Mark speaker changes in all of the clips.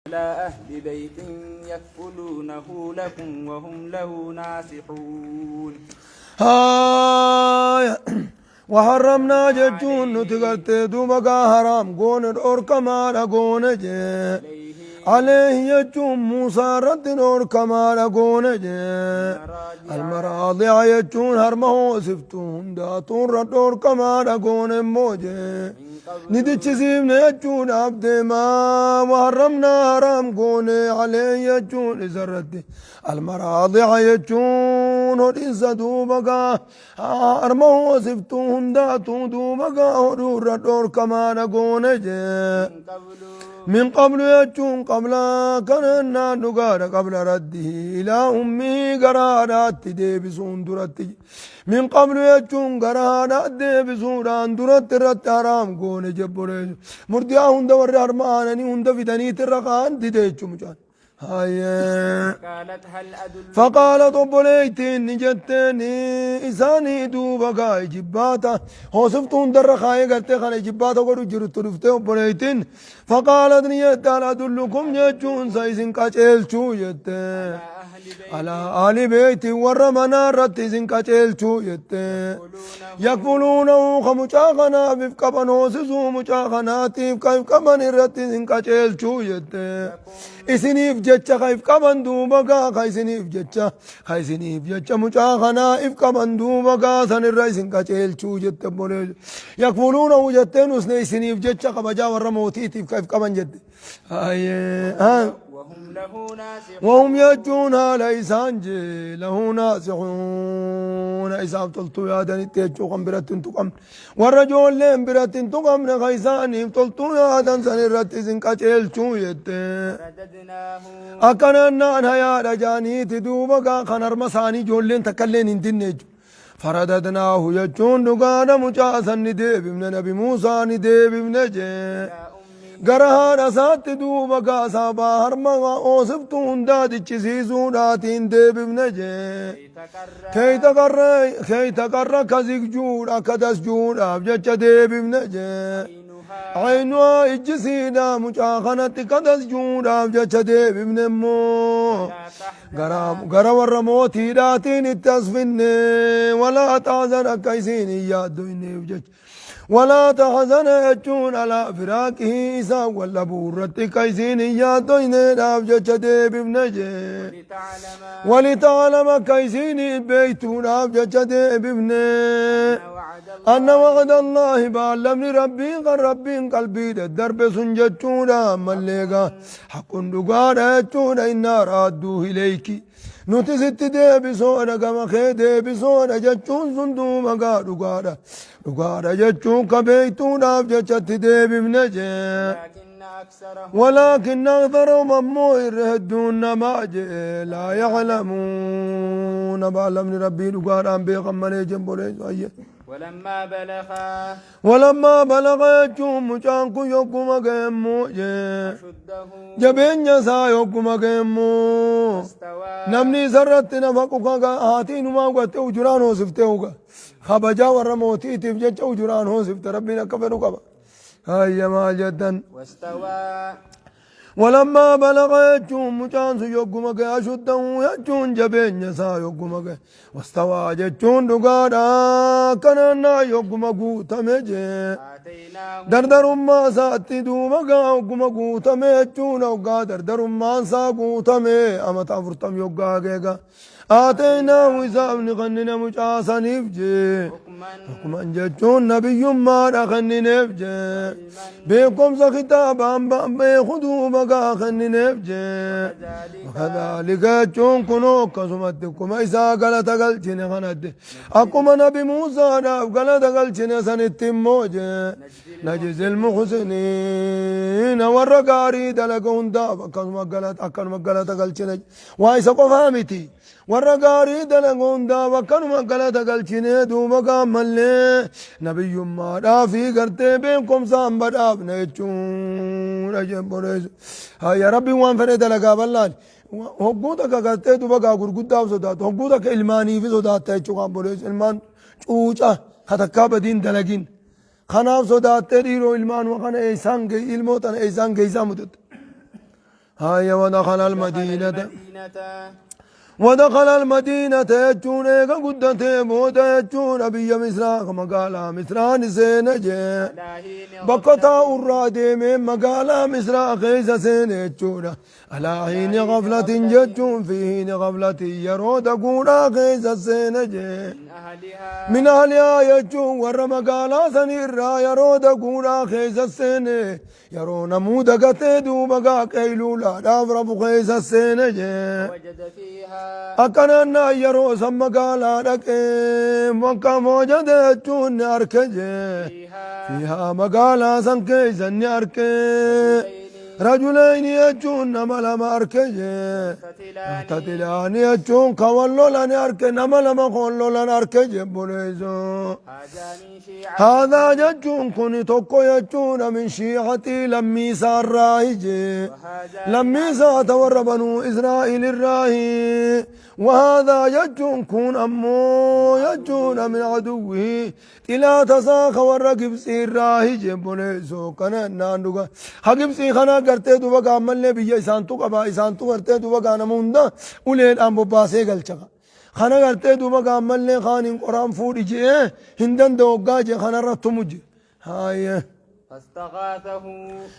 Speaker 1: على أهل بيت يكفلونه لكم وهم له ناصحون.
Speaker 2: Haaya. Waharramnaa jechuun nuti gartee duuba gaa haraam goone dhoorkamaadha goone jee. Aleehi jechuun Muusaa irratti dhoorkamaadha goone jee. Almaraadi'a jechuun harma hoosiftuu hundaatu irra dhoorkamaadha goone immoo jee. Ni dichisiifne jechuudhaaf deema. Waharramnaa haraam goone aleehi jechuun isarratti. Almaraadi'a jechuun hodhinsa duuba gaa harma hoosiftuu hundaatuu duuba gaa hodhuu irra dhoorkamaadha goone jee. Min qablu jechuun qabla kanannaan dhugaadha qabla raddihi ilaa ummii gara haadhaatti deebisuun duratti. Min qablu jechuun gara haadhaatti deebisuudhaan duratti irratti haraam goone jebboleessu. Murdiyaa hunda warri harma aananii hunda fidaniiti irra kaan dide jechuun mucaan. Hayyee.
Speaker 1: قالت هل أدلكم
Speaker 2: Faqaalat obboleeytiin ni jetteen isaanii duuba gaa ijibbaata hoosiftuu hundarra kaayee gartee kana ijibbaata godhu jirtu dhuftee obboleeytiin faqaalat ni jette hal adullukum jechuun sa isin qaceelchuu jette
Speaker 1: أهل بيت
Speaker 2: alaa ahli beeyti warra manaa irratti isin qaceelchuu jette yakfuluunahu ka mucaa kanaaf if qaban hoosisuu mucaa kanaatiif ka if qaban irratti isin qaceelchuu jette Isiniif jecha ka if qaban duuba gaa ka isiniif jecha ka isiniif jecha mucaa kanaa if qaban duuba gaa sanirra isin qaceelchuu jette obboleessu. Yakfuluunahu jetteen usne isiniif jecha kabajaa warra mootiitiif ka if qaban jette. Hayyee. Haa.
Speaker 1: وهم له ناصحون
Speaker 2: Wahum jechuun haala isaan jee lahu naasixuuna isaaf toltuu yaadanitti jechuu kan biratti hin tuqamne. Warra ijoolleen biratti hin tuqamne ka isaaniif toltuu yaadan san irratti isin qaceelchuu jette.
Speaker 1: Radadnaahu.
Speaker 2: Akkanaan naan hayaadha jaaniiti duuba gaa kan harma isaanii ijoolleen takkalleen hin dinne jechuudha. Faradadnaahu jechuun dhugaadha mucaa san ni deebifne nabi Muusaa ni deebifne jee. Gara haadha isaatti duuba gaa sabaa harma hoosiftuu hundaa dichisiisuudhaatiin deebifne jee. Keey taqarra akka zigjuudha akka tasjuudhaaf jecha deebifne jee. Aynuhaa ijji siidhaa mucaa kanatti akka tasjuudhaaf jecha deebifne immoo gara warra mootiidhaatiin itti as finne walaa taazan akka isiin hin yaaddoyneef jecha. Walaa tahzana jechuun alaa firaaqihii isaan wal dhabuu irratti akka isiin hin yaaddoyneedhaaf jecha deebifne jee. Walita'alama akka isiin beektuudhaaf jecha deebifne. Anna wa'da Allaahi baallamni Rabbii kan Rabbiin qalbii daddarbe sun jechuudha ammallee gaa haqqun dhugaadha jechuudha innaa raadduu ilayki. Nuti sitti deebisoodha gama kee deebisoodha jechuun sun duuba gaa dhugaadha. Dhugaadha jechuun ka beektuudhaaf jechatti deebifne jee. Walaakin aktharahum ammoo irra hedduun namaa jee laa ya'lamuuna baalamni rabbii dhugaadhaan beekan malee jemboleessu ayyee.
Speaker 1: Walammaa balagha.
Speaker 2: Walammaa balagha jechuun mucaan kun yogguma ga'emmoo jee.
Speaker 1: Ashuddahu.
Speaker 2: Jabeenya isaa yogguma ga'emmoo.
Speaker 1: Wastawaa.
Speaker 2: Namni isarratti nafaqu kaga haatii inumaa hubattee ujuraan hoosiftee huga. Kabajaa warra mootiitiif jecha ujuraan hoosifte rabbiin akka fedhu qaba. Hayya maal jettan.
Speaker 1: Wastawaa.
Speaker 2: Walammaa balaga jechuun mucaan sun yogguma ga'e ashuddahu jechuun jabeenya isaa yogguma ga'e wastawaa jechuun dhugaadha akkanaan yogguma guutame jee
Speaker 1: Aataynaahu.
Speaker 2: dardarummaa isaatti duuba gaa yogguma guutame jechuun hoggaa dardarummaan isaa guutame amata 40 yoggaa geega Aateynaahu isaaf ni kennine mucaa saniif jee. Hukman jechuun nabiyyummaadha kennineef jee. Beekumsa kitaabaan beeku duuba gaa kennineef jee. Wakadhaalika jechuun kunoo akkasumatti akkuma isaa galata galchine kanatti akkuma nabi Muusaadhaaf galata galchine sanitti immoo jee. Najzil muhsiniina warra gaarii dalaga hundaaf akkasuma galata akkanuma galata galchine. Waa isa qofaa miti. Warra gaarii dalagu hundaaf akkanuma galata galchinee duuba gaammallee nabiyyummaadhaa fi gartee beekumsaan badhaafne jechuudha jebboleessu. Hayya rabbiin waan fedhe dalagaa bal'aan. Hogguu takka gartee duba gaa gurguddaaf sodaatu. Hogguu takka ilmaaniifi sodaatta jechuudha kan boleessu. Ilmaan cuuca katakkaa badiin dalagin. Kanaaf sodaattee dhiiroo ilmaanuma kana eessaan ilmoo tana eessaan geessaa mutette. Haya wadakhala
Speaker 1: دخل
Speaker 2: almadiinata
Speaker 1: المدينة
Speaker 2: ودخل المدينة jechuun eega guddatee booda jechuudha biyya Misraa magaalaa Misraa ni seene jee.
Speaker 1: على حين
Speaker 2: Bakka
Speaker 1: غفلة
Speaker 2: taa'urraa deemee magaalaa Misraa keessa seene jechuudha. Alaa hiini gaflatin jechuun fi hiini gaflatin yeroo daguudhaa keessa seene jee.
Speaker 1: من أهلها
Speaker 2: Min ahlihaa jechuun warra magaalaa sanirraa yeroo daguudhaa keessa seene yeroo namuu dagatee duuba gaa qeeyluulaadhaaf rafu keessa seene jee.
Speaker 1: وجد فيها
Speaker 2: Akkanaan yeroo san magaalaa dhaqee bakka foojate jechuun ni arke jee.
Speaker 1: فيها
Speaker 2: Fiihaa magaalaa san keessa ni arke.
Speaker 1: رجلين
Speaker 2: Rajulayni jechuun nama lama arke jee.
Speaker 1: يقتتلان
Speaker 2: Tatilaani jechuun kan wal lolan arke nama lama kan wal lolan arke jee boleessoo.
Speaker 1: هذا من شيعته
Speaker 2: Haadhaa jechuun kun tokko jechuudha min shiicatii lammii isaarraahi jee.
Speaker 1: وهذا من
Speaker 2: Lammii isaa ta warra banuu Israa'el irraahi. Wahaadaa jechuun kun ammoo jechuudha min aduwwihi xilaata isaa ka warra Gibxii irraahi jee boleessoo kana naan dhuga. Ha Gibxii kana gartee duba gaammallee biyya isaantu qaba isaantu gartee duba gaa nama hunda uleedhaan bobbaasee galcha. Kana gartee duba gaammallee kaaniin qoraan fuudhi jee hin danda'u hoggaa jee kanarratti muje. Haayee.
Speaker 1: فاستغاثه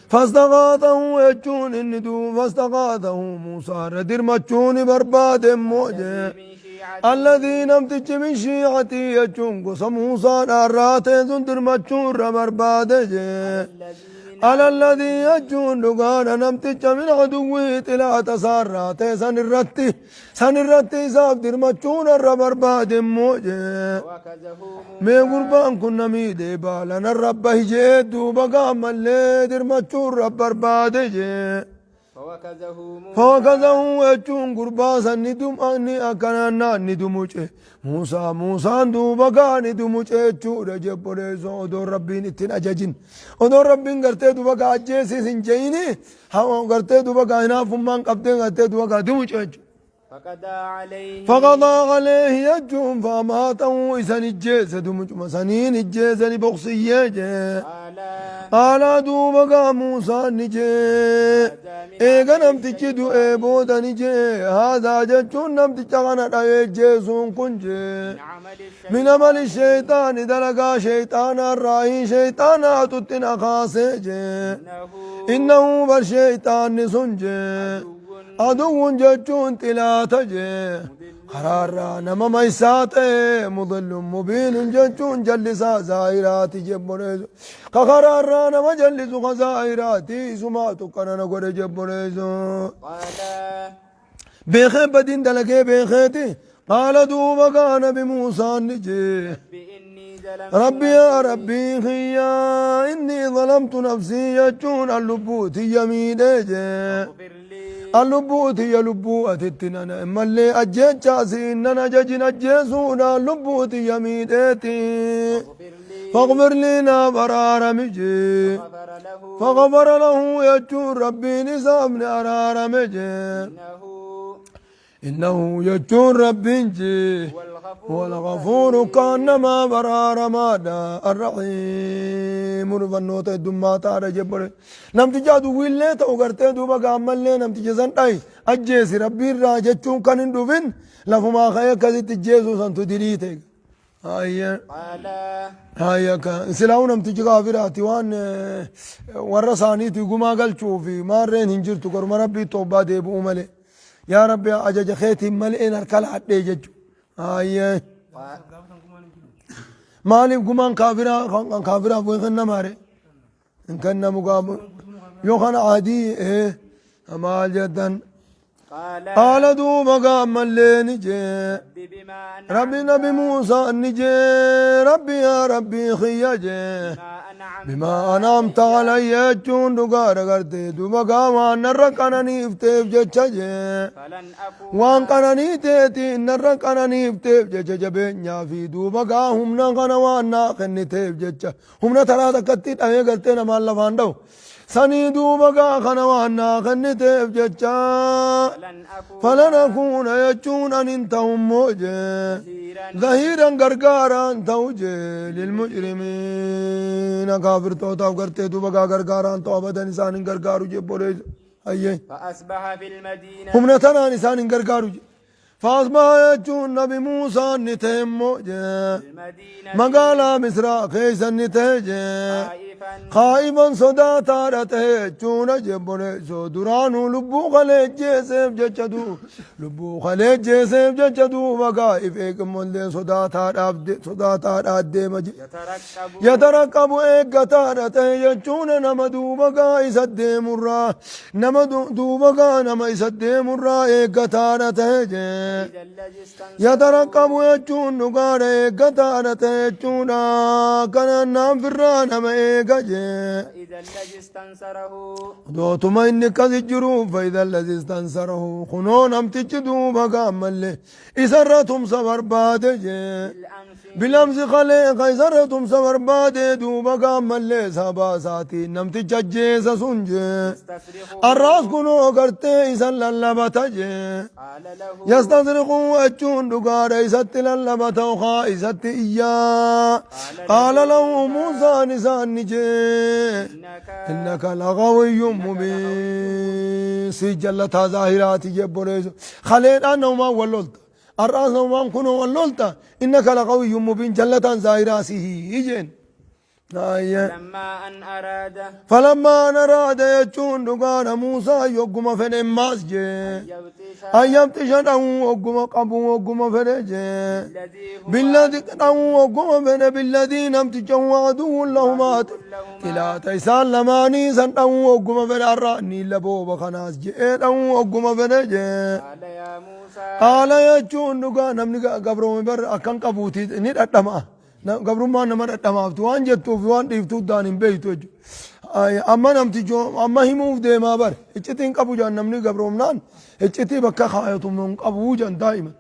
Speaker 2: فاستغاثه jechuun inni duuba فاستغاثه Muusaa irra dirmachuun barbaade immoo jee.
Speaker 1: الذي من شيعته
Speaker 2: الذي namtichi min shiicatii jechuun gosa Muusaadhaan raatee sun dirmachuu irra barbaade jee.
Speaker 1: على الذي من
Speaker 2: على الذي jechuun dhugaadha namticha min aduwwii xilaata isaarraa ta'e san irratti san irratti isaaf dirmachuun irra barbaade immoo jee.
Speaker 1: وكزه
Speaker 2: Mee
Speaker 1: موسى
Speaker 2: gurbaan kun na miidhee baala narra bahi jee duuba gaammallee dirmachuu irra barbaade jee.
Speaker 1: فوكزه موسى
Speaker 2: Fawakazahu jechuun gurbaa san ni duma ni akkanaan ni dumuce. Muusaa Muusaan duuba gaa ni dumuce jechuudha jebboleessoo odoon rabbiin ittiin ajajin. Odoon rabbiin gartee duuba gaa ajjeesiis hin je'ini gartee duuba gaa hinaafummaan qabdee gartee duuba gaa dumuce jechuudha.
Speaker 1: فقضى عليه
Speaker 2: فقضى عليه jechuun faamaatahu isan ijjeese dumucuma saniin ijjeesani boqsiyyee jee.
Speaker 1: قال
Speaker 2: Haala duuba gaa Muusaan ni jee.
Speaker 1: هذا من
Speaker 2: Eega
Speaker 1: عمل
Speaker 2: namtichi du'ee
Speaker 1: الشيطان
Speaker 2: booda ni jee. Haadaa jechuun namticha kana dhawee jeesuun kun jee.
Speaker 1: من عمل
Speaker 2: Min amali
Speaker 1: الشيطان
Speaker 2: sheeyxaani dalagaa sheeyxaanaa raayii sheeyxaanaatutti na kaasee jee.
Speaker 1: إنه
Speaker 2: Innahu bar sheeyxaanni sun jee.
Speaker 1: عدو
Speaker 2: Aduwwun jechuun xilaata jee.
Speaker 1: مضل
Speaker 2: Karaarraa nama maysaa ta'e mudillun mubiinun jechuun jallisaa zaahiraati jebboleessu. Ka karaarraa nama jallisu ka zaahiraati isumaatu kana na godhe jebboleessu.
Speaker 1: قال
Speaker 2: Beekee badiin dalagee beekeeti. Qaala duuba gaa nabi Muusaan ni jee.
Speaker 1: رب إني ظلمت
Speaker 2: Rabbi yaa
Speaker 1: نفسي
Speaker 2: rabbii kiyyaa inni zalamtu nafsii jechuun an lubbuu tiyya miidhee jee.
Speaker 1: فاغفر لي
Speaker 2: An lubbuu tiyya lubbuu atitti nana immallee ajjeechaa siin nan ajajin ajjeesuudhaan lubbuu tiyya miidheeti.
Speaker 1: فاغفر لي
Speaker 2: فاغفر لي naaf araarami jee.
Speaker 1: فغفر له
Speaker 2: فغفر له jechuun rabbiin isaaf ni araarame jee.
Speaker 1: إنه
Speaker 2: إنه jechuun rabbiin jee.
Speaker 1: هو الغفور
Speaker 2: هو الغفور
Speaker 1: الرحيم
Speaker 2: كان nama baraaramaadha الرحيم fannoota heddummaataadha jebbore namticha aduwwiillee ta'u gartee duuba gaammallee namticha san dhayi ajjeesi rabbiirraa jechuun kan hin dhufin lafumaa ka'ee akkasitti ajjeesuu santu dilii ta'e. Hayyee.
Speaker 1: قال
Speaker 2: Hayyee akka silaa'uu namtichi kaafiraati waan warra isaaniitu gumaa galchuu fi maarreen hin jirtu garuma rabbii toobbaa deebi'uu malee. Yaa rabbi ajaja keetiin malee harka laadhee jechuudha. Hayyee.
Speaker 1: قال
Speaker 2: Maaliif gumaan kaafiraa kan kaafiraaf hin kennamaare? Hin kennamu gaafa yoo kana adii maal jettan?
Speaker 1: قال
Speaker 2: Haala duuba gaammallee ni jee.
Speaker 1: رب بما
Speaker 2: Rabbi
Speaker 1: أنعمت
Speaker 2: nabi Muusaa ni jee. Rabbi yaa rabbii kiyya jee.
Speaker 1: بما أنعمت
Speaker 2: Bimaa an'amta
Speaker 1: علي
Speaker 2: alayya jechuun dhugaadha gartee duuba gaa waan narra qananiifteef jecha jee.
Speaker 1: فلن أكون
Speaker 2: Waan qananii teetiin narra qananiifteef jecha jabeenyaa fi duuba gaa humna kana waan naa kenniteef jecha humna taraa takkatti dhabee gartee namaan lafaan dha'u. Sanii duuba gaa kana waan naa kenniteef jecha
Speaker 1: فلن أكون
Speaker 2: falan akuuna jechuun an hin ta'ummoo jee.
Speaker 1: ظهيرا
Speaker 2: Zahiiran gargaaraan ta'u jee lilmujrimiina kaafirtootaaf gartee duuba gaa gargaaraan ta'u abadan isaan hin gargaaru jee boleessa. Hayyee.
Speaker 1: فأصبح في المدينة
Speaker 2: Humna tanaan isaan hin gargaaru jedhe. Faasmaa jechuun Nabi Muusaan ni ta'e immoo jee.
Speaker 1: في المدينة
Speaker 2: Magaalaa Misraa keessa ni ta'e jee.
Speaker 1: خائفا
Speaker 2: Kaa'iban sodaataadha ta'e jechuudha jebboleessoo duraanuu lubbuu kalee jeeseef jecha duu lubbuu kalee jeeseef jecha duuba gaa'if eegummallee sodaataadhaaf sodaataadhaa deema je.
Speaker 1: يترقب
Speaker 2: Yataraqqabu eeggataadha ta'e jechuudha nama duuba gaa isa deemurraa nama duuba gaa nama isa deemurraa eeggataadha ta'e jee.
Speaker 1: إذا الذي استنصره
Speaker 2: Yataraqqabu jechuun dhugaadha eeggataadha ta'e jechuudha kanaan naan firraa nama eega jee.
Speaker 1: إذا الذي استنصره
Speaker 2: Dootuma inni akkasi jiru فإذا الذي استنصره kunoo namtichi duuba gaammallee isarra tumsa barbaade jee.
Speaker 1: بالأمس
Speaker 2: Bilamsi kalee ka isarra tumsa barbaade duuba gaammallee sabaa isaatiin namticha ajjeesa sun jee.
Speaker 1: يستصرخه
Speaker 2: Arraas kunoo gartee isan lallabata jee.
Speaker 1: قال له
Speaker 2: Yastasriquu jechuun dhugaadha isatti lallabata yookaan isatti iyyaa. Qaala lahu Muusaan isaan ni jee.
Speaker 1: إنك
Speaker 2: إنك لغوي مبين سي جلتها ظاهراتي جبوليس خليل أنه ما ولولت الرأس ما كنوا ولولت إنك لغوي مبين جلتا ظاهراتي يجين آية.
Speaker 1: لما أن أراد
Speaker 2: فلما أراد يجون دقان موسى يقوم فن ماس جي
Speaker 1: يبطش
Speaker 2: أن يبطش له وقم قبو وقم فن جي
Speaker 1: الذي هو
Speaker 2: بالذي وقم فن بالذي نمتجه عدو لهما Tilaata isaan lamaanii san dha'uu ogguma fedhe har'a ni labooba kanaas je'ee dha'uu ogguma fedhe jee.
Speaker 1: قال يا موسى
Speaker 2: Qaala jechuun dhugaa namni gabroome bar akkan qabuuti ni dhadhama'a. Gabrummaan nama dhadhamaaftu waan jettuuf waan dhiiftuuf daan hin beektu jechuudha. Amma namtichi amma himuuf deemaa bar iccitii hin qabu jaan namni gabroomnaan iccitii bakka kaayatu hin qabu jaan daa'ima.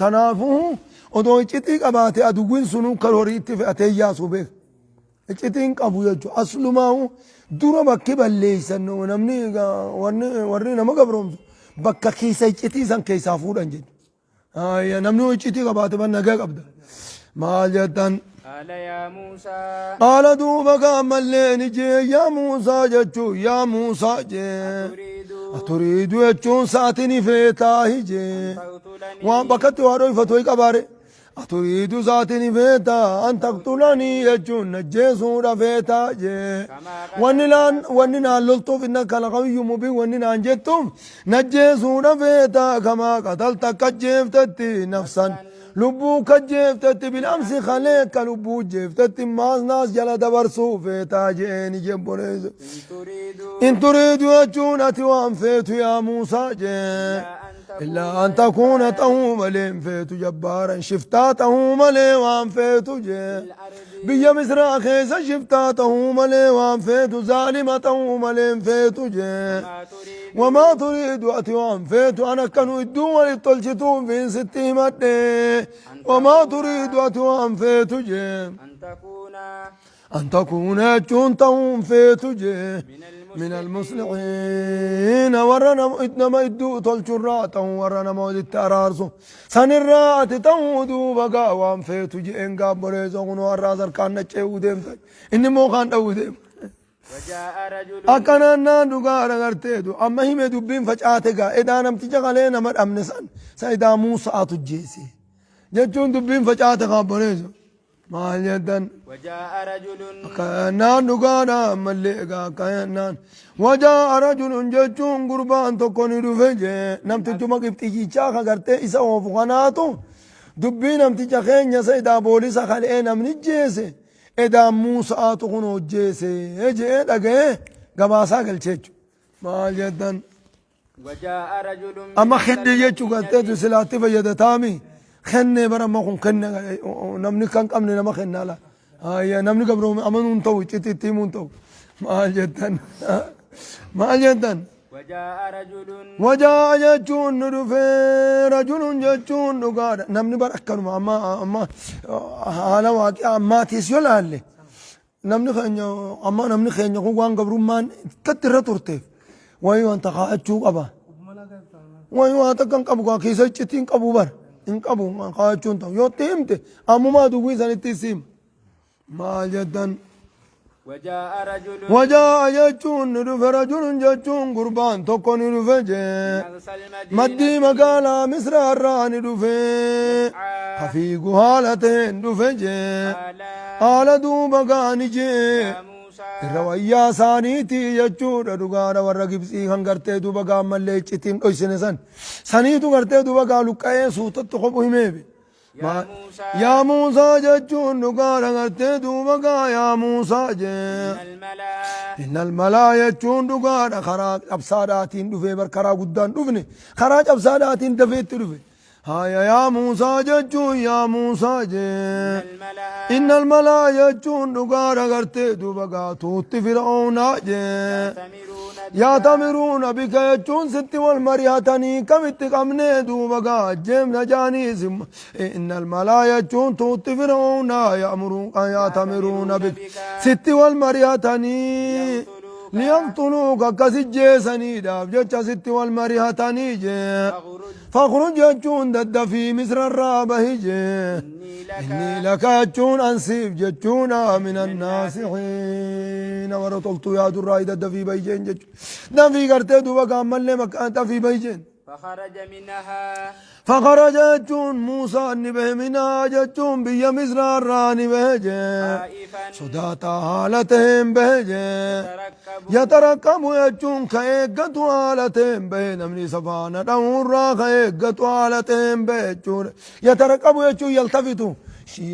Speaker 2: Tanaafuu odoo iccitii qabaate aduwwiin sunuu kan horii itti fe'atee yaasuu beeka. Iccitii hin qabu jechuudha. Aslumaa'u dura bakki balleessan namni warri nama gabroomsu bakka keessa iccitii san keessaa fuudhan jechuudha. Namni yoo iccitii qabaate ban nagaa qabda. Maal jettan?
Speaker 1: قال يا موسى
Speaker 2: Qaala duuba gaammallee ni jee yaa Muusaa jechuu yaa Muusaa jee.
Speaker 1: تريد
Speaker 2: Aturiidu jechuun sa'ati ni feetaa jee.
Speaker 1: تقتلني
Speaker 2: Waan bakkatti waa dhoyfatu wayi qabaare. Aturiidu sa'ati ni feetaa an taqtulanii jechuun najjeesuudha feetaa jee.
Speaker 1: كما
Speaker 2: Wanni naan wanni naan loltuuf innaka laqawiyyun mubiin wanni naan jettuuf najjeesuudha feetaa kamaa qatalta kajjeeftetti nafsan lubbuu kajjeeftetti bilamsi kaleekka lubbuu jeeftetti maas naas jala dabarsuu feetaa jeeni jebboleessu.
Speaker 1: إن تريد
Speaker 2: In turiidu jechuun ati waan feetu yaa Muusaa jee.
Speaker 1: إلا أن
Speaker 2: إلا أن تكون ta'uu malee hin feetu jabbaaran shiftaa ta'uu malee waan feetu jee.
Speaker 1: في الأرض
Speaker 2: Biyya Misraa keessa shiftaa ta'uu malee waan feetu zaalima ta'uu malee hin feetu jee.
Speaker 1: ما تريد
Speaker 2: وما تريد ati waan feetu an akkanu idduu walitti tolchituun fiin sitti himadhe. وما تريد ati waan feetu jee.
Speaker 1: أن تكون
Speaker 2: أن تكون jechuun ta'uun feetu jee.
Speaker 1: من
Speaker 2: من
Speaker 1: المصلحين
Speaker 2: المصلحين warra nama idduu tolchurraa ta'uu warra nama walitti araarsu sanirraa ati ta'uu duuba gaa waan feetu je'een gaabboleessa kunoo har'aa sarkaan naccee'uu deemta inni immoo kaan dha'uu deema.
Speaker 1: وجاء رجل
Speaker 2: Akkanaan naan dhugaa agarteetu amma hime dubbiin facaate gaa edaa namticha qalee nama dhabne san sa edaa Muusaatu jeese jechuun dubbiin facaate gaabboleessa maal jettan.
Speaker 1: وجاء رجل
Speaker 2: Kanaan dhugaadha ammallee egaa kanaan wajaa rajulun jechuun gurbaan tokko ni dhufe jee namtichuma qibxiyyichaa ka gartee isa oofu kanaatu dubbii namticha keenya isa edaa boolisa kalee namni jeese edaa Muusaatu kun hojjeese jee dhaga'ee gabaasaa galchee jechuudha. Maal jettan?
Speaker 1: وجاء رجل من
Speaker 2: Amma
Speaker 1: أقصى
Speaker 2: kenne jechuu garteetu
Speaker 1: المدينة
Speaker 2: silaatti fayyadataami. Kenne bara amma kun kenne namni kan qabne nama kennaa laa. Ayya namni gabroome amanuu hin ta'u iccitii itti himuu hin ta'u. Maal jettan? Maal jettan?
Speaker 1: وجاء رجل
Speaker 2: Wajaa jechuun nu dhufee rajulun jechuun dhugaadha. Namni bara akkanuma amma amma haala waaqii ammaatiis yoo laalle namni keenya amma namni keenya kun waan gabrummaan akkatti irra turteef wayii wanta kaa'achuu qaba. Wayii waan takka hin qabu kaa keessa iccitii hin qabu bara hin qabu kaa'achuu hin ta'u yoo itti himte ammumaa duwwii sanitti si hima. Maal jettan?
Speaker 1: وجاء رجل
Speaker 2: Wajaa'a jechuun ni dhufe rajulun jechuun gurbaan tokko ni dhufe jee.
Speaker 1: من أقصى المدينة
Speaker 2: Maddii magaalaa Misraa irraa ni dhufe.
Speaker 1: يسعى
Speaker 2: Kafiigu haala ta'een dhufe jee.
Speaker 1: قال
Speaker 2: Haala duuba gaani jee.
Speaker 1: يا موسى
Speaker 2: Irra wayyaa isaaniitii jechuudha dhugaadha warra Gibxii kan gartee duuba gaammallee iccitiin dhoysine san. Saniitu gartee duuba gaa luqqa'ee suutatti kophu himeebi.
Speaker 1: يا موسى
Speaker 2: Yaa Muusaa jechuun dhugaadha gartee duuba gaa yaa Muusaa jee.
Speaker 1: إن الملأ
Speaker 2: Innal malaa jechuun dhugaadha karaa cabsaadhaatiin dhufee bar karaa guddaan dhufne karaa cabsaadhaatiin dafeetti dhufe. Haya yaa Muusaa jechuun yaa Muusaa jee.
Speaker 1: الملأ
Speaker 2: Innal malaa jechuun dhugaadha gartee duuba gaa tuutti fir'oonaa jee.
Speaker 1: يأتمرون بك
Speaker 2: Yaatamiruuna bika jechuun sitti wal mari'atanii kamitti qabnee duuba gaa ajjeemna jaanii innal malaa jechuun tuutti fir'oonaa yaatamiruuna bika sitti wal mari'atanii liyaqtuluuka akkas ijjeesaniidhaaf jecha sitti wal mari'atanii jee.
Speaker 1: فاخرج
Speaker 2: Fakhruj jechuun daddafii misrarraa bahi jee.
Speaker 1: إني لك
Speaker 2: Inni laka jechuun ansiif jechuudha min annaasixiina warra toltuu yaadurraa daddafii bahi jeen jechuudha. Dafii gartee duuba gaammallee makkaan dafii bahi jeen.
Speaker 1: فخرج منها
Speaker 2: Fakaraja jechuun Muusaan ni bahe minaa jechuun biyya Misraarraa ni bahe jee.
Speaker 1: خائفا
Speaker 2: Sodaataa haala ta'een bahe jee.
Speaker 1: يترقب
Speaker 2: Yataraqqabu jechuun ka eeggatu haala ta'een bahe namni isa faana dha'uurraa ka eeggatu haala ta'een bahe jechuudha. Yataraqqabu jechuun yaltafitu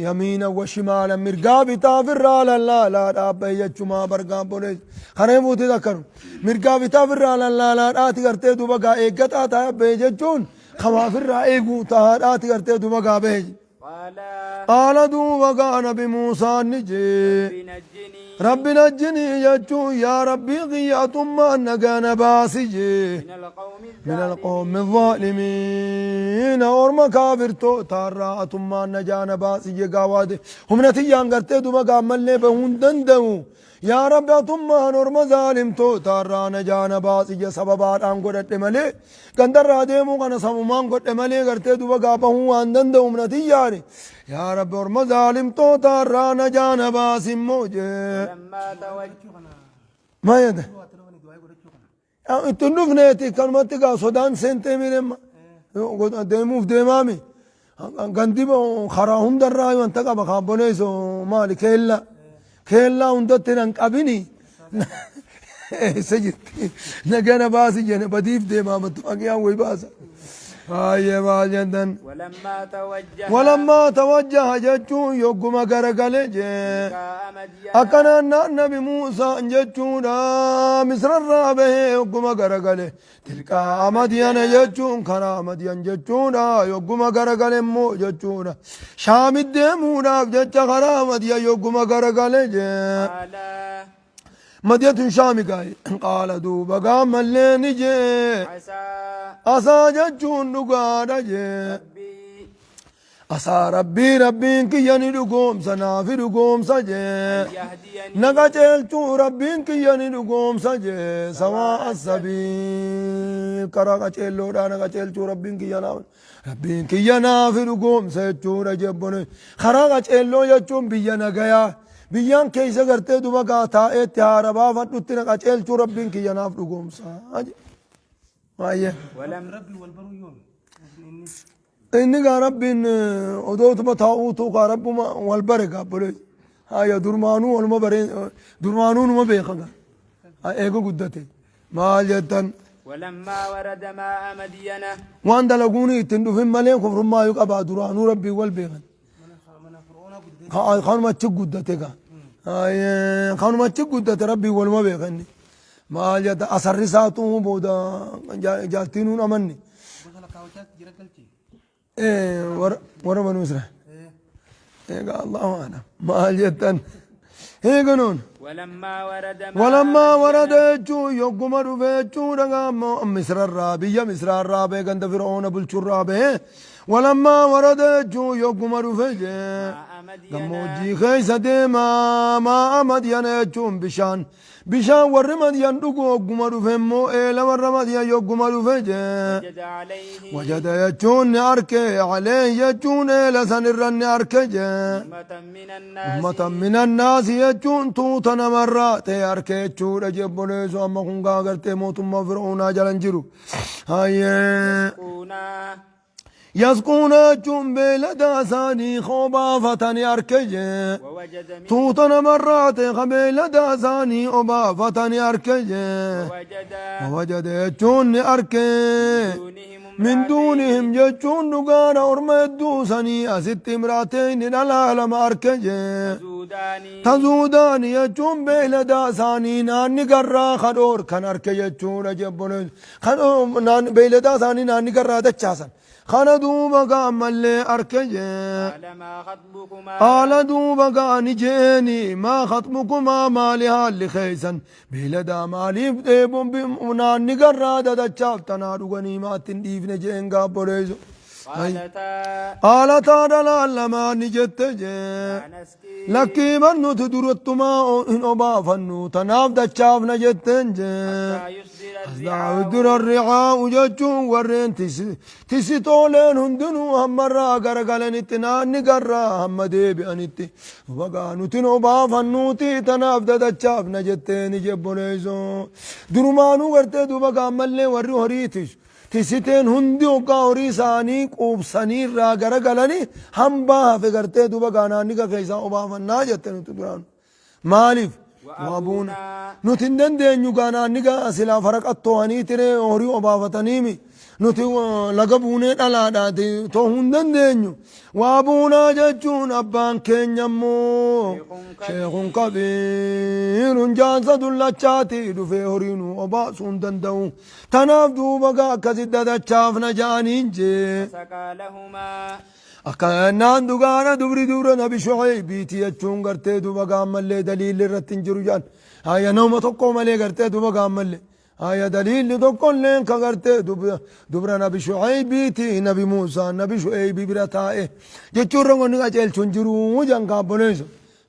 Speaker 2: yamiina wa shimaala mirgaa bitaa firraa lallaalaa dhaabbahe jechumaa bargaan bolees. Kana buuti takkanu mirgaa bitaa firraa lallaalaa dhaati gartee duuba gaa eeggataa taa'ee bahe jechuun kamaa firraa eeguu taa'aadhaati gartee duuba gaa bahe.
Speaker 1: قال
Speaker 2: Qaala duuba gaa nabi Muusaan ni jee.
Speaker 1: رب نجني
Speaker 2: Rabbi najjinii jechuun yaa Rabbii qiyyatummaan nagaa na baasi jee.
Speaker 1: من القوم
Speaker 2: من
Speaker 1: الظالمين
Speaker 2: القوم الظالمين orma kaafirtootaarraa atummaan najaa na baasi jee gaawaate humna tiyyaan gartee duba gaammallee bahuu hin danda'u. Yaa Rabbi atummaan orma zaalimtootaarraa najaa na baasi jee sababaadhaan godhadhe malee gandarraa deemuu kana samumaan godhe malee gartee duba gaa bahuu waan danda'u humna tiyyaani. Yaa Rabbi orma zaalimtootaarraa najaa na baasi immoo jee.
Speaker 1: لما توجه
Speaker 2: Maa jedhe? Ittiin dhufneeti kanumatti gaa sodaan seentee miidhama. Deemuuf deemaami. Gandi karaa hundarraa wanta qaba kaabboneessu maali keella. Keellaa hundatti nan qabini. Eessa jirti? Nagana baasi jenne badiif deemaa mattumaa wayi baasa. Baay'ee maal jettan.
Speaker 1: ولما توجه
Speaker 2: Walammaa tawajjaha jechuun yogguma garagale jee.
Speaker 1: تلقاء مدين
Speaker 2: Akkanaan nabi Muusaan jechuudha Misrarraa bahee yogguma garagale tilqaa Madiyana jechuun karaa Madiyan jechuudha yogguma garagale immoo jechuudha Shaamit deemuudhaaf jecha karaa Madiyan yogguma garagale jee
Speaker 1: قال
Speaker 2: Madiyatun Shaami gaa'e qaala duuba gaammallee ni jee
Speaker 1: عسى
Speaker 2: asaa jechuun dhugaadha jee
Speaker 1: ربي
Speaker 2: asaa rabbii rabbiin kiyya ni dhugoomsa naafi dhugoomsa jee.
Speaker 1: أن يهديني
Speaker 2: Naga ceelchuu rabbiin kiyya ni dhugoomsa jee sawaa asabii karaa qaceelloodhaa naga ceelchuu rabbiin kiyya naaf rabbiin kiyya naafi dhugoomsa jechuudha jebbone karaa qaceelloo jechuun biyya nagayaa biyyaan keessa gartee duba gaa taa'eetti haara baafadhutti naqa ceelchuu rabbiin kiyya naaf dhugoomsa baay'ee.
Speaker 1: ولم
Speaker 3: Rabbi wal baruu yoom? Inni
Speaker 2: Inni gaa rabbiin odootuma taa'uutu gaa rabbuma wal bare gaa bolee. Haya durmaanuu waluma bare durmaanuu numa beeka gaa. Eega guddate. Maal jettan
Speaker 1: ولما ورد ماء مدين
Speaker 2: waan dalaguun ittiin dhufin malee kufrummaa yoo qabaa duraanuu rabbiin wal beekan.
Speaker 3: mana fir'oonaa guddate.
Speaker 2: Kanuma achi guddate gaa. Kanuma achi guddate rabbiin waluma beekan. Maal jettan asarri isaatuu booda jaartiin amanne.
Speaker 3: Gosa lakkaawwachaatti jira galche.
Speaker 2: Warra banuu Israa'el. Egaa Allahu a'lam. Maal jettan eeganuun.
Speaker 1: ولما ورد ماء
Speaker 2: Walammaa
Speaker 1: مدين
Speaker 2: warada jechuun yogguma dhufe jechuudha gaammoo Misrarraa biyya Misraarraa ba'e ganda Fir'oona bulchurraa ba'e. Walammaa warada jechuun yogguma dhufe jee.
Speaker 1: ماء مدين
Speaker 2: Gammoojjii keessa deemaa maa'a Madyana jechuun bishaan. Bishaan warri Madyan dhugu hogguma dhufe immoo eela warra Madyan yogguma dhufe jee.
Speaker 1: وجد عليه
Speaker 2: Wajada jechuun ni arke alayhi jechuun eela san irra ni arke jee.
Speaker 1: أمة من الناس
Speaker 2: Ummatan minannaasi jechuun tuuta namarraa ta'e arke jechuudha jebboleessu amma kun gaa gartee mootummaa fir'oonaa jalan jiru. Hayyee.
Speaker 1: يسقون
Speaker 2: Yasquuna jechuun beeylada isaanii obaafatanii arke jee.
Speaker 1: ووجد من
Speaker 2: Tuuta namarraa ta'e ka beeylada isaanii obaafatanii arke jee.
Speaker 1: ووجد
Speaker 2: Wajada jechuun ni arke.
Speaker 1: دونهم
Speaker 2: Min
Speaker 1: امرأتين
Speaker 2: duunihim jechuun dhugaadha orma hedduu sanii asitti imraateen dhalaa lama arke jee.
Speaker 1: تزودان
Speaker 2: Tazuudaani jechuun beeylada isaanii naanni garraa kadhoor kan arke jechuudha jebboleen. Beeylada isaanii naanni garraa dachaasan. Kana duuba gaammallee arke jee.
Speaker 1: قال ما خطبكما
Speaker 2: Haala duuba gaani jeeni maa khaxbukumaa maali haalli keeysan beeyladaa maaliif dheebuun naanni garraa dadachaaf tanaa dhuganii maatti hin dhiifne jeen gaabboleessu.
Speaker 1: قالتا
Speaker 2: Haala taa dhalaan lamaan ni jette jee.
Speaker 1: لا نسقي
Speaker 2: Lakkii bar nuti durattumaa hin obaafannu tanaaf dachaafna jetteen jee.
Speaker 1: حتى يصدر الرعاء
Speaker 2: Dura ricaa'u jechuun warreen tisitooleen hundinuu hammarraa garagalanitti naanni garraa hamma deebi'anitti bagaa nuti nu obaafannuuti tanaaf dadachaafna jetteeni jebboleessoo. Durumaanuu gartee duuba gaammallee warri horii tisu. Tisiteen hundi hoggaa horii isaanii quubsanii irraa garagalanii hambaa hafe gartee duuba gaa naanni keessaa obaafannaa jette nuti duraan. Maaliif? Waabuuna. Nuti hin dandeenyu gaa naanni gaa silaa faraqattoo'anii tiree horii obaafataniimi. Nuti laga buunee dhalaadhaati too'uu hin dandeenyu. Waa buunaa jechuun abbaan keenya immoo sheekun kabiirun jaansa dullachaati dhufee horii nu obaasuu hin danda'u. Tanaaf duuba gaa akkasi dadachaafna ja'aniin jee.
Speaker 1: فسقى لهما
Speaker 2: Akkannaan dhugaana dubri dubra nabi Shucaybiiti jechuun gartee duba gaammallee daliilli irratti hin jiru jedhan. Haya nama tokko malee gartee duba gaammallee. Haya daliilli tokkolleen ka gartee dubra nabi Shucaybiiti nabi Muusaa nabi Shucaybi bira taa'e jechuun rangonni qajeelchu hin jiru jedhan kaabboleessu.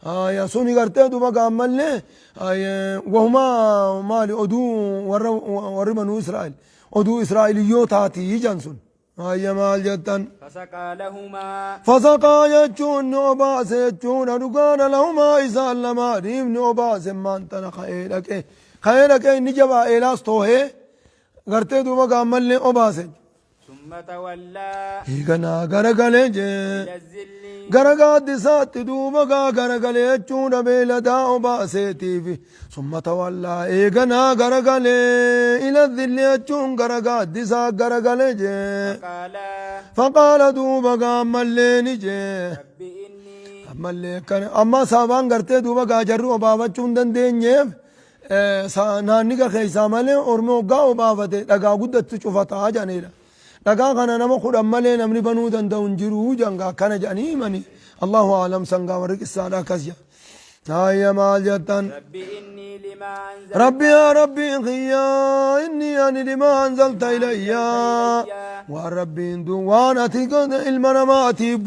Speaker 2: Haya suni gartee duba gaammallee haya wahumaa maali oduu warra warri banuu Israa'el oduu Israa'eliyyoo taati jedhan sun. Haya maal jettan.
Speaker 1: فسقى لهما
Speaker 2: Fasaqaa jechuun ni obaase jechuudha dhugaadha lahumaa isaan lamaaniif ni obaase maantana ka'ee dhaqee ka'ee dhaqee inni jabaa eelaas toohee gartee duuba gaammallee obaase.
Speaker 1: ثم تولى
Speaker 2: Hiikanaa garagalee jee
Speaker 1: إلى الظل
Speaker 2: gara gaaddisaatti duuba gaa garagalee jechuudha beeyladaa obaaseetiif summa tawallaa eeganaa garagalee ila dhilli jechuun gara gaaddisaa garagalee jee.
Speaker 1: فقال
Speaker 2: Faqaala duuba gaammallee ni jee.
Speaker 1: رب إني
Speaker 2: Ammallee akkana amma sababaan gartee duuba gaajarri obaafachuu hin dandeenyeef naanniga keessaa malee ormi hoggaa obaafate dhagaa guddatti cufataa jedhanidha. Dhagaa kana nama kudhan malee namni banuu danda'u hin jiru jedhan akkana jedhanii himanii. Allahu aalam sangaa warri qissaadha akkas jedha. Haayya maal jettan.
Speaker 1: رب إني لما أنزلت
Speaker 2: Rabbi yaa Rabbi kiyyaa inni ani limaa anzalta ilayyaa. Waan rabbiin duun waan ati ilma namaatiif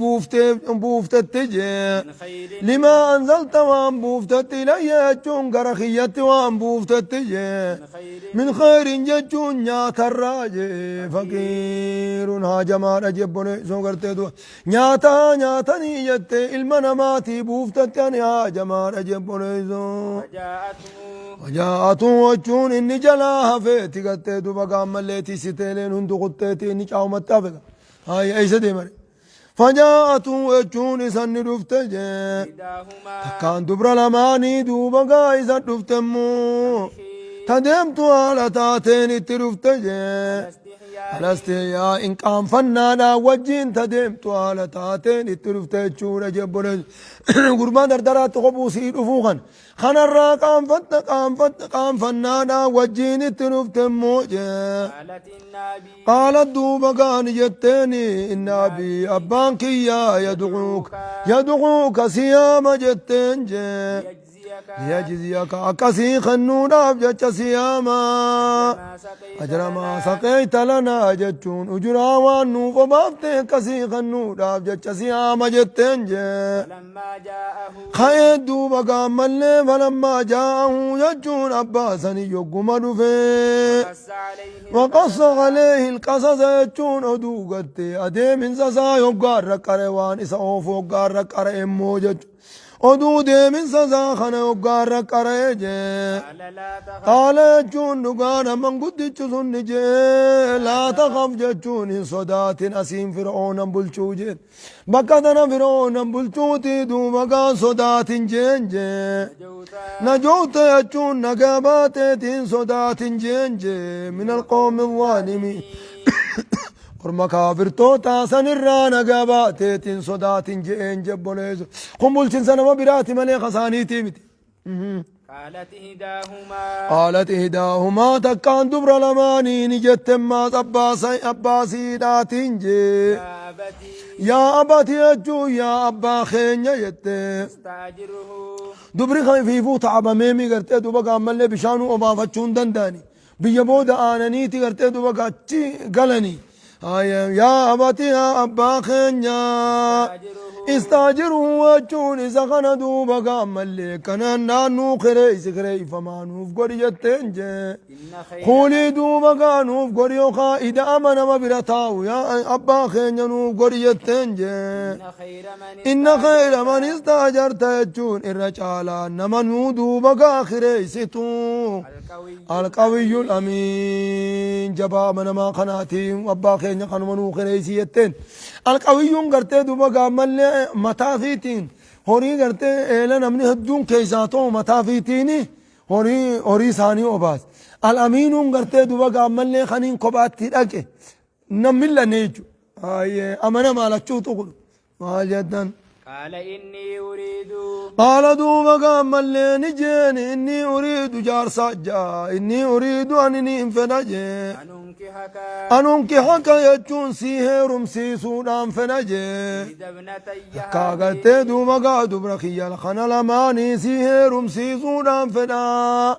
Speaker 2: buuftetti jee.
Speaker 1: من خير
Speaker 2: لما أنزلت وأن بوفتت إلي يجون غرخيت وأن بوفتت
Speaker 1: من خير
Speaker 2: من خير ججون نيات الراجي فقير هاجما رجبني سو غرتي دو نياتا نياتني جت المنماتي بوفتت أني هاجما رجبني سو
Speaker 1: فجاءته
Speaker 2: وجاءته وجون إني جلاها فيتي قتي دو بقام مليتي ستيلين هندو قتيتي إني چاو متافق هاي أيسا دي مري فجاءته وجون سن رفته
Speaker 1: إحداهما
Speaker 2: Takkaan dubra lamaanii duuba gaa isa dhufte immoo tadeemtu haala taateen itti dhufte jee.
Speaker 1: استحياء
Speaker 2: Alastiyaa hin qaanfannaadhaan wajjin tadeemtu haala taateen itti dhufte jechuudha jebbolee. Gurbaan dardaraatti qophuu sii dhufuu kan. Kanarraa qaanfatta qaanfatta qaanfannaadhaan wajjin itti dhufte immoo jee.
Speaker 1: قالت إن أبي
Speaker 2: قالت دوبا كان جتني إن أبي أبان كيا يدعوك يدعوك سيام جتين جي
Speaker 1: ليجزيك
Speaker 2: Liyajziyaka akkasii kennuudhaaf jecha siyaamaa.
Speaker 1: ما سقيت
Speaker 2: Ajra maa
Speaker 1: لنا
Speaker 2: saqeeyta lanaa jechuun ujuraa waan nuuf obaafte akkasii kennuudhaaf jecha siyaama jetteen jee.
Speaker 1: فلما جاءه
Speaker 2: Ka'ee duuba gaammallee falammaa jaa'ahu jechuun abbaa sanii yogguma dhufee.
Speaker 1: قص عليه
Speaker 2: وقص عليه القصص jechuun oduu gartee adeeminsa isaa yoggaarra qare waan isa oofu yoggaarra qare immoo jechuun oduu deeminsa isaa kana yoggaarra qare jee.
Speaker 1: قال لا تخف
Speaker 2: Qaala jechuun dhugaadha manguddichi sun ni jee laa takhaf jechuun hin sodaatin asiin fir'oonan bulchuu jeen bakka tana fir'oonan bulchuuti duuba gaan sodaatin jeen jee.
Speaker 1: نجوت
Speaker 2: نجوت jechuun nagaa baateetiin sodaatin jeen jee min alqoomi alzaalimiin orma kaafirtoota sanirraa nagaa baateetiin sodaatin jeen jebboleessu kun bulchinsa nama biraati malee kasaaniitii miti.
Speaker 1: قالت إحداهما
Speaker 2: قالت إحداهما takkaan dubra lamaanii ni jette maas abbaasiidhaatiin jee
Speaker 1: يا أبتي
Speaker 2: yaa abati jechuun yaa abbaa keenya jette.
Speaker 1: استأجره
Speaker 2: Dubri kan fiifuu ta'abameemi gartee duba gaammallee bishaanuu obaafachuu hin danda'ani. Biyya booda aananiiti gartee duba achi galani. Yaa abati yaa abbaa keenya. Istaajiruhu jechuun isa kana duuba gaammallee kanaan naannuu kireessi kireeffamaa nuuf godhi jetteen jee.
Speaker 1: إن خير
Speaker 2: Kuulii duuba gaa nuuf godhi yookaan ida'ama nama bira taa'u yaa abbaa keenya nuuf godhi jetteen jee.
Speaker 1: إن خير من
Speaker 2: Inna khayra man istaajarta jechuun irra caalaa nama nuu duuba gaa kireessitu.
Speaker 1: القوي
Speaker 2: Alqawiyyul amiin jabaa amanamaa kanaatiin abbaa keenya kanuma nuu kireessi jetteen. Alqawiyyuun gartee duuba gaammallee mataa fiitiin horii gartee eela namni hedduun keessaa ta'u mataa fiitiin horii horii isaanii obaas. Alamiinuun gartee duuba gaammallee kaniin kophaatti dhaqe namni lanne jechuudha. Amanamaa lachuutu kun maal jettan.
Speaker 1: قال إني أريد
Speaker 2: قال دوبا قام اللي نجين إني أريد جار سجا إني أريد أنني انفنجي
Speaker 1: أن أنكحك
Speaker 2: أن أنكحك يجون سيه رمسي سودان فنجي
Speaker 1: إحدى ابنتي
Speaker 2: كاغتي دوبا قاد برخي الخنا لماني سيه رمسي سودان فنا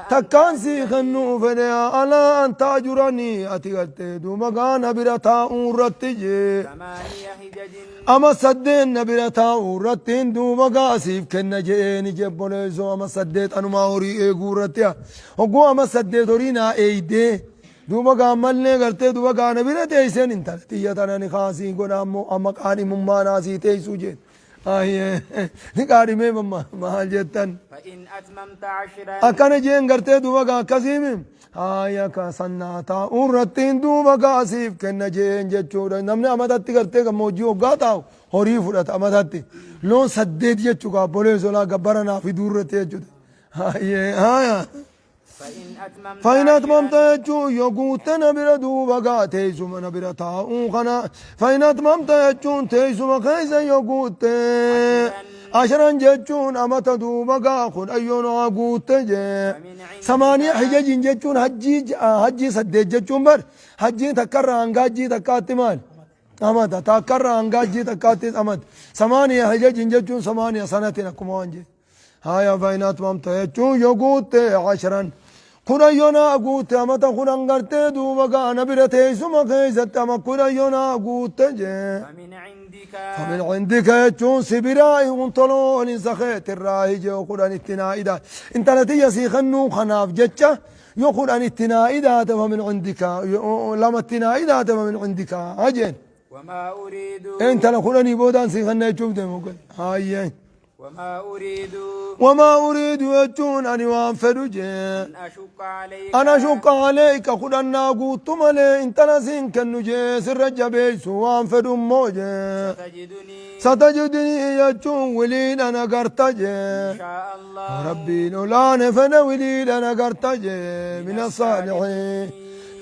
Speaker 2: تكان سي خنو فنا على أن تأجرني أتغتي دوبا قانا برتا أورتجي
Speaker 1: ثمانية حجج
Speaker 2: ama saddeen na bira taa'u irrattiin duuba gaasiif kenna je'eeni jebboleessoo ama saddeet anumaa horii eeguu irratti hogguu ama saddeet horii naa eeydee duuba gaammallee gartee duuba gaana bira teesseen intala xiyya tana ni kaasii godha ammoo amma qaadhimummaa naasii teessuu jeen ni qaadhimee mamma maal jettan.
Speaker 1: فإن أتممت عشرا
Speaker 2: Akkana jeen gartee duuba gaa akkasiimi haaya ka sannaa taa'u irrattiin duuba gaasiif kenna jeen jechuudha namni amatatti gartee gammoojjii hoggaa taa'u horii fudhata amatatti loon saddeet jechuu gaabbolee solaa gabbara naa fiduu irratti jechuudha haayee haaya.
Speaker 1: فإن أتممت
Speaker 2: فإن أتممت
Speaker 1: عشرا
Speaker 2: jechuun yoo guutte na bira duuba gaa teessuma na bira taa'uu kana فإن أتممت jechuun teessuma keessa yoo guutte asharan jechuun amata duuba gaa kudhan yoo naa guutte jee.
Speaker 1: فمن عندك
Speaker 2: Samaaniya hijajin jechuun hajjii hajjii saddeet jechuun bar hajjiin takkarraa hanga hajjii takkaatti maal amata takkarraa hanga hajjii takkaattis amata samaaniya hijajin jechuun samaaniya sanatin akkuma waan jee haya فإن أتممت jechuun yoo guutte asharan kudhan yoo naa guutte amata kudhan gartee duuba gaana bira teessuma keessatti ama kudhan yoo naa guutte jee.
Speaker 1: فمن عندك
Speaker 2: فمن عندك jechuun si biraa huntoloon isa keetirraa hijee kudhan itti naa idaa intala tiyya sii kennuu kanaaf jecha yoo kudhan itti naa idaate فمن عندك lama itti naa idaate فمن عندك hajeen
Speaker 1: وما أريد
Speaker 2: intala kudhanii boodaan sii kenna jechuuf deemu hayyee
Speaker 1: وما أريد
Speaker 2: وما أريد jechuun ani waan fedhu jee
Speaker 1: أن أشق عليك
Speaker 2: أنا أشق عليك kudhan naa guuttu malee intala siin kennu jee sirra jabeessu waan fedhu immoo jee
Speaker 1: تجدني
Speaker 2: ستجدني jechuun wiliidha nagarta
Speaker 1: إن
Speaker 2: jee
Speaker 1: شاء الله
Speaker 2: Rabbiin olaane fedhe wiliidha nagarta jee min asaalihiin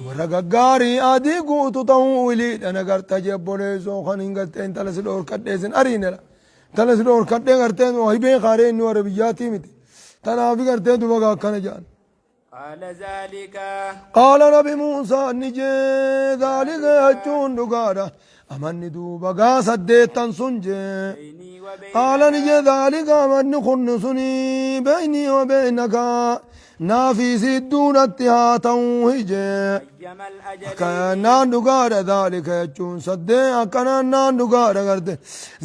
Speaker 2: warra gaggaarii adii guutu ta'uu wiliidha nagarta jee obboleessoo kan hin gartee intala si dhoorkadhee sin ariinela intala si dhoorkadhee gartee hibee kaaree inni warra biyyaatii miti tanaafi gartee duba akkana jedhan.
Speaker 1: قال ذلك
Speaker 2: Qaala nabi Muusaan ni jee dhaalika jechuun dhugaadha. Amanni duuba gaa saddeettan sun jee.
Speaker 1: بيني وبينك
Speaker 2: Qaala ni jee dhaalika amanni kunni suni beynii wa beynaka naafii sidduunatti haa ta'uu hijee.
Speaker 1: أيما الأجلين
Speaker 2: Akkanaan dhugaadha dhaalika jechuun saddee akkanaan naan dhugaadha garte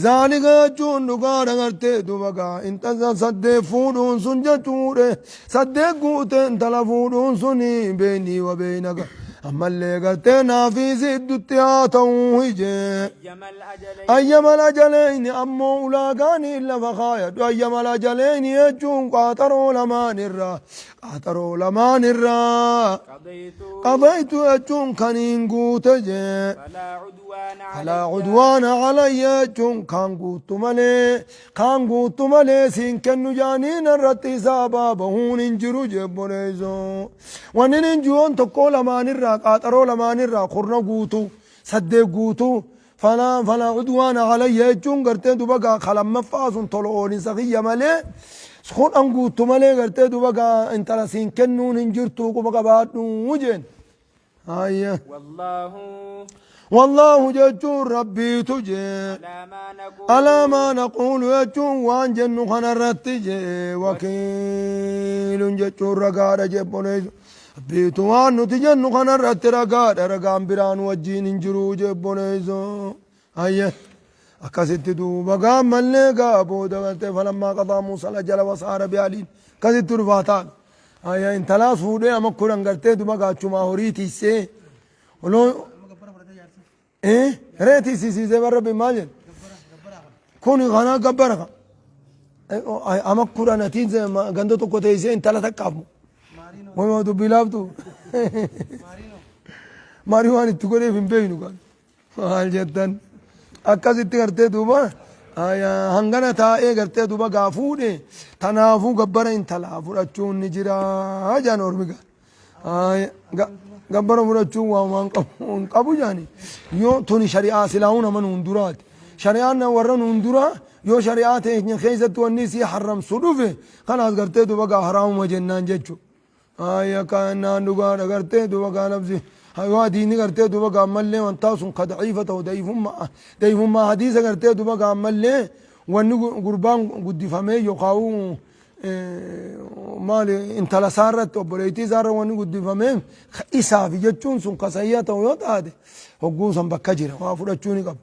Speaker 2: dhaalika jechuun dhugaadha garte duuba gaa intala saddee fuudhuun sun jechuudha saddee guute intala fuudhuun suni beynii wa beynaka ammallee gartee naafii siddutti haa ta'uu hijee.
Speaker 1: أيما الأجلين
Speaker 2: أيما الأجلين أمو أولاغاني إلا فخايا أيما الأجلين يجون قاطروا لمان الرا قاطروا لمان الرا
Speaker 1: قضيت
Speaker 2: قضيت يجون كنين قوتجي
Speaker 1: فلا عدوان
Speaker 2: فلا
Speaker 1: علي
Speaker 2: عدوان علي يجون كان قوت ملي كان قوت ملي سين كنو جانين الرتي سابا بهون انجرو جبونيزو ونين انجون تقو لمان الرا قاطروا لمان الرا خرنا قوتو سد قوتو فلا عدوان علي يجون قرتين دوبا خلم فاسون طلعوني سخية ملي سخون انقوتو ملي قرتين دوبا انتلا سين كنون انجرتو قبا قباتنو وجين هاي
Speaker 1: والله
Speaker 2: والله ججون ربي تجي
Speaker 1: على ما نقول
Speaker 2: على ما نقول ججون وان جن خنرت جي وكيل ججون رقاد جبونيز ربي توان نتجن خنرت رقاد رقام بران وجين انجرو جبونيز هيا akkasitti duuba gaammallee gaa booda gartee falammaa qadaa muusaa lajala wasaara bi'aliin akkasitti dhufaa ta'an ayya intalaas fuudhee ama kudhan gartee duba gaachumaa horii tiisee oloo
Speaker 3: Amma gabbara fudhatee jaarsi.
Speaker 2: Ree tiisisiisee barra bi maal jedhe
Speaker 3: Gabbara gabbara kun.
Speaker 2: kun kana gabbara ka ama kudhan atiin ganda tokko teessee intala takkaaf
Speaker 3: Maariinoo.
Speaker 2: wayuma dubbii laaftu
Speaker 3: Maariinoo.
Speaker 2: maarii waan itti godheef hin beeknu kan maal jettan akkasitti gartee duuba hangana taa'ee gartee duuba gaa fuudhe tanaafuu gabbara intalaa fudhachuun ni jira jaan ormi gaa gabbara fudhachuun waan waan qabu hin qabu jaani yoo tuni shari'aa silaa'uu nama nuun duraati shari'aan warra nuun duraa yoo shari'aa teenya keessatti wanni isii haramsu dhufe kanaas gartee duuba gaa haraamuma jennaan jechuudha. Aya kaanaan dhugaadha gartee duuba gaa nafsi yoo diini gartee duuba gaa ammallee wantaa sun ka daciifa ta'u daciifummaa daciifummaa hadiisa gartee duuba gaa ammallee wanni gurbaan guddifamee yookaan maali intala isaarratti obboleettii isaarra wanni guddifamee isaaf jechuun sun ka sayyaa ta'u yoo taate hogguu san bakka jira waa fudhachuu ni qaba.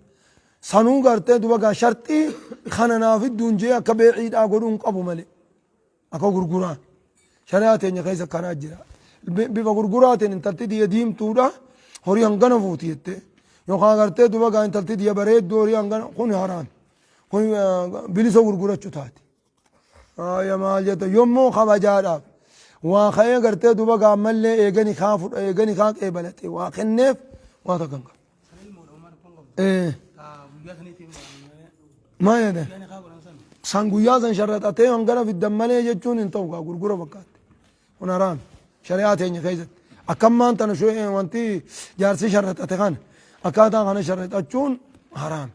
Speaker 2: Sanuu gartee duuba gaa sharxii kana naaf idduun jee akka beeciidhaa godhuu hin qabu malee akka gurguraa. Shari'aa teenya keessa akkanaa jira. Bifa gurguraatiin intalti diyya diimtuudha horii hangana fuuti jettee yookaan agartee duba gaa intalti diyya bareedduu horii hangana kun haraami. Kun bilisa gurgurachuu taate. Aya maal jetta yommuu kabajaadhaaf waa ka'ee gartee duba gaa ammallee eegani kaa fudha eegani kaa qeebalate waa kenneef waa takka hin qabu.
Speaker 3: San ilmoodha uumaan kun qabdu. Kaa guyyaa saniitiin malee.
Speaker 2: Maal jedhe?
Speaker 3: Guyyaa ni kaa godhan san.
Speaker 2: San guyyaa san sharraxatee hangana fiddan malee jechuun hin ta'u gaa gurgura fakkaatti. Kun haraami. Shari'aa teenya keessatti. Akkammaan tana wanti jaarsi sharraxate kana akkaataa kana sharraxachuun haraami.